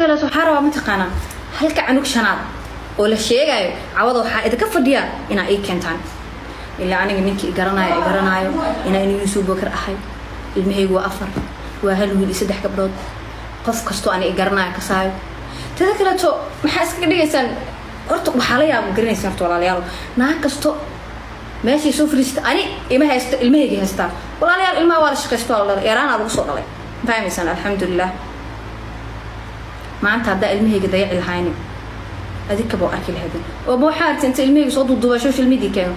Waxaa rabaa, mataqaanaa, halka canug shanaad oo la sheegayo cawada waxaa idinka fadhiyaa inaa ii keentaan. Ilaa aniga ninkii igaranaayo igaranaayo inaa inu Yuusuf Bakar ahay. Ilmahaygu waa afar, waa hal wiil iyo saddex gabdhood. Qof kastoo ani igaranaayo kasaayo. Teda kaleeto, maxaa iskaga dhigaysaan? Horta waxaa la yaaba, garanaysaan horta, walaalayaal, naag kasto meeshay soo fariista ani ima haysto, ilmahayga haystaa. Walaalayaal, ilmaha waa la shaqaysto, waa la dhalay, yaraanaa lagu soo dhalay, ma fahmaysaan? Alxamdulilah, maanta haddaa ilmahayga dayaci lahayni, adikaba oo arki lahaydin oo ma waxaa aragtay inta ilmahayga soo duuduubaa social media keeno.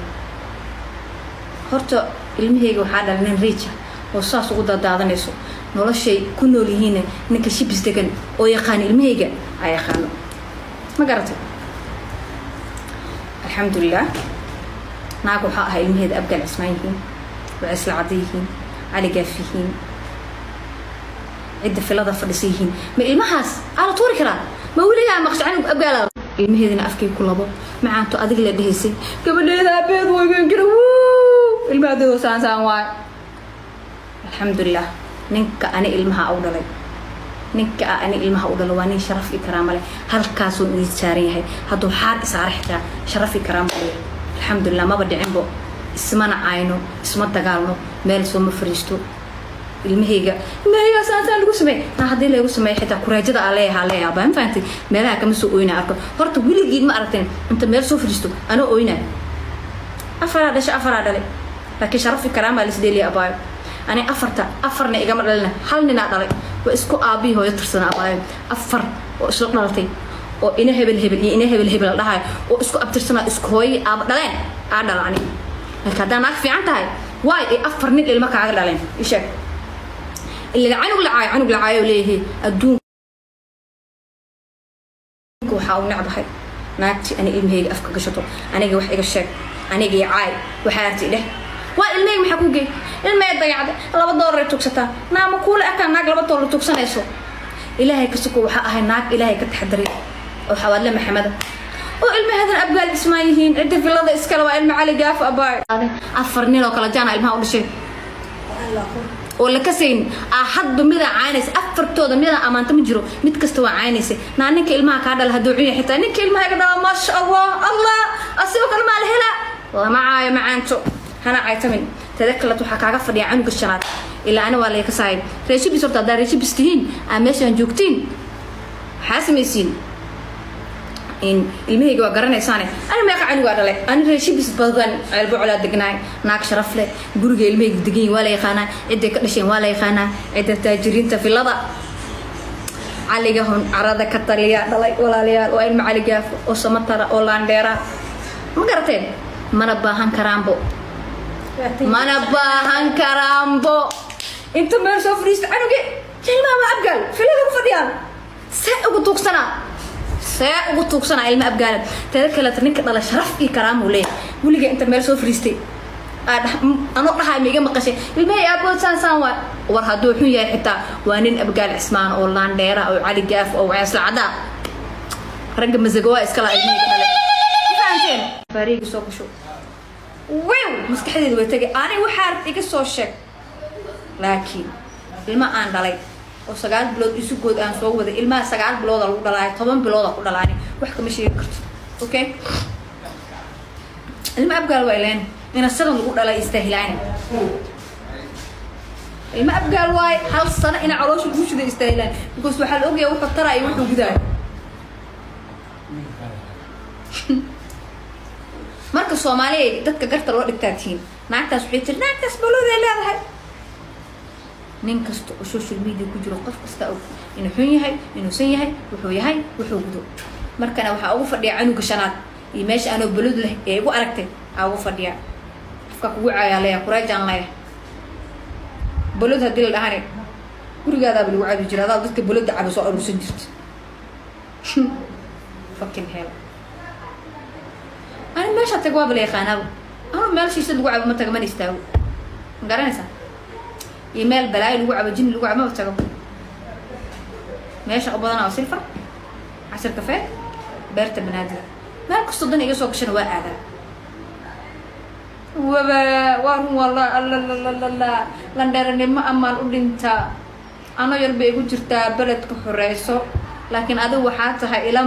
Horta ilmahayga waxaa dhalay nin riija oo saas ugu daadaadanayso noloshay ku nool yihiinna. Ninka Shibis degan oo yaqaano ilmahayga a yaqaano, ma garatay? Alxamdulilah, naag waxaa ahaa ilmaheeda Abgaal Cismaan yihiin, waxay isla cadda yihiin, Cali Gaaf yihiin, cidda filada fadhisa yihiin. Ma ilmahaas aa la tuuri karaa? Ma weligaa maqsho canug Abgaala ilmaheedina afkay ku labo macaanto adig la dhehaysay gabadheeda aabeed weygenkira wuu ilmahadeedo saan saan waay? Alxamdulilah, ninka ani ilmaha u dhalay, ninka a ani ilmaha u dhalay waa nin sharaf i karaama leh. Halkaasuu idin saaran yahay. Hadduu xaar isaara xitaa sharaf i karaama leh. Alxamdulilah, maba dhicinbo, ismana cayno, isma dagaalno, meel sooma fariisto. Ilmahayga saansaan lagu sameey na haddii laygu sameeyo xitaa kuraajada aa leeyahaa leeyaha baa, ma fahantay? Meelaha kama soo oyna arko. Horta weligiin ma aragteen inta meel soo fariisto anoo oyna? Afaraa dhasha, afaraa dhalay, laakiin sharafi karaamaa lisdheeliya, abaayo. Ani afarta afarna igama dhalina, hal ninaa dhalay. Waa isku aabihii hooyo tirsana, abaayo. Afar oo isla dhalatay oo ina hebel hebel iyo ina hebel hebel la dhahayo oo isku abtirsanaa, isku hooyo aaba dhaleen aa dhala ani. Laakiin haddaa naag fiican tahay, waay ay afar nin ilmo kaaga dhaleen? Isheeg. Ila canug la caayo, canug la caayo leeyahay. Adduunka waxaa u necbahay naagtii ani ilmahayga afka gashato. Aniga wax iga sheeg, aniga i caay, waxaa arti dheh. Waa ilmahayga, maxaa kuu geey? Ilmahey dayacda, $2 ay tugsataa. Naama kuula ekaan naag $2 tugsanayso? Ilaahay ka suko, waxaa ahay naag Ilaahay ka taxadaray oo Xawaadle Maxameda oo ilmaheedan Abgaal Cismaan yihiin. Cidda villada iskale waa ilma Cali Gaaf, abaay. Afar nin oo kala jaana ilmaha u dhashay oo la kasayn aa hadba midaa caynaysa. Afartooda midaa amaanta ma jiro, mid kasta waa caynaysa. Naa ninka ilmaha kaa dhala hadduu cun yahay xitaa, ninka ilmaha iga dhala, maasha Allah, Allah, asigoo kale maa la helaa. Lama caayo, macaanto, hana caytamin. Teda kaleet, waxaa kaaga fadhiya canuga shanaad. Ilaa ani waa laga kasaayay reeshibis. Horta haddaa reeshibis tihiin, aa meeshaan joogtiin, waxaa samaysiin in ilmahayga waa garanaysaane. Ani meeqa canugaa dhalay? Ani reeshibis badan Ceelbocolaa degnaay. Naag sharaf leh, guriga ilmahayga degan yihin waa la yaqaanaa, cidday ka dhasheen waa la yaqaanaa, cidda taajiriinta villada Caliga Hon carada ka taliya dhalay. Walaalayaal, waa ilma Cali Gaafo oo Samatara oo laandheera, ma garateen? Mana baahan karaanbo, mana baahan karaanbo. Inta meel soo fadhiista canuge ilmaha waa Abgaal, villada ku fadhiyaan, see ugu tuugsanaa? See ugu tuugsanaa ilma Abgaala? Teeda kaleeta, ninka dhala sharaf iyo karaamuu leeyahay. Weliga inta meel soo fadhiistay anoo dhahay ma iga maqashay ilmahay aabood saan saan waa? War hadduu xun yahay xitaa waa nin Abgaal Cismaan oo laandheera oo Cali Gaaf oo Waceesla Caddaa, ragga masago waa iskala ilmahayga dhale. Ma fahanteen? Faariga soo gasho wiw, maskaxdeeda way tagay. Ani waxaa iga soo sheeg, laakiin ilma aan dhalay oo 9 bilood isu good aan soo waday, ilmaha 9 bilooda lagu dhalaayo, 10 bilooda ku dhalaani, wax kama sheegi karto. Okay, ilma Abgaal waa ileen ina sidan lagu dhalay istaahilaani. Ilma Abgaal waaye, hal sano ina caloosha lagu shiday istaahilaan, because waxaa la ogaya wuxuu taraayo, wuxuu gudaayo. Marka Soomaaliya dadka garta loo dhigtaa tihiin. Naagtaas waxay tiri, naagtaas balooday leedahay. Nin kasta oo social media ku jiro, qof kasta og inuu xun yahay, inuusan yahay, wuxuu yahay, wuxuu gudo. Markana waxaa ugu fadhiya canuga shanaad iyo meesha anoo balod leh ee igu aragtay aa ugu fadhiya. Afka kugu caayaa leeya, kureejaan leeya. Balod haddii la dhahani, gurigaadaaba lagu cabi jira. Adaa dadka balodda caba soo aruursan jirta. Fucking hell, ani meesha tag waaba la yaqaanaaba. Anu meel shiishad lagu cabo ma tago, mana istaago, ma garanaysaa? Iyo meel balaayo lagu cabo, jini lagu cabo, maba tago. Meesha u badanaa waa Silfar, Casir Kafee, Beerta Banaadir. Meel kastoo dan iga soo gashana waa aadaa. Waba waa run wallah. Allalalala, landheeranimo amaan u dhintaa. Ano yar bay igu jirtaa beledka xoreyso. Laakiin adigu waxaa tahay ila.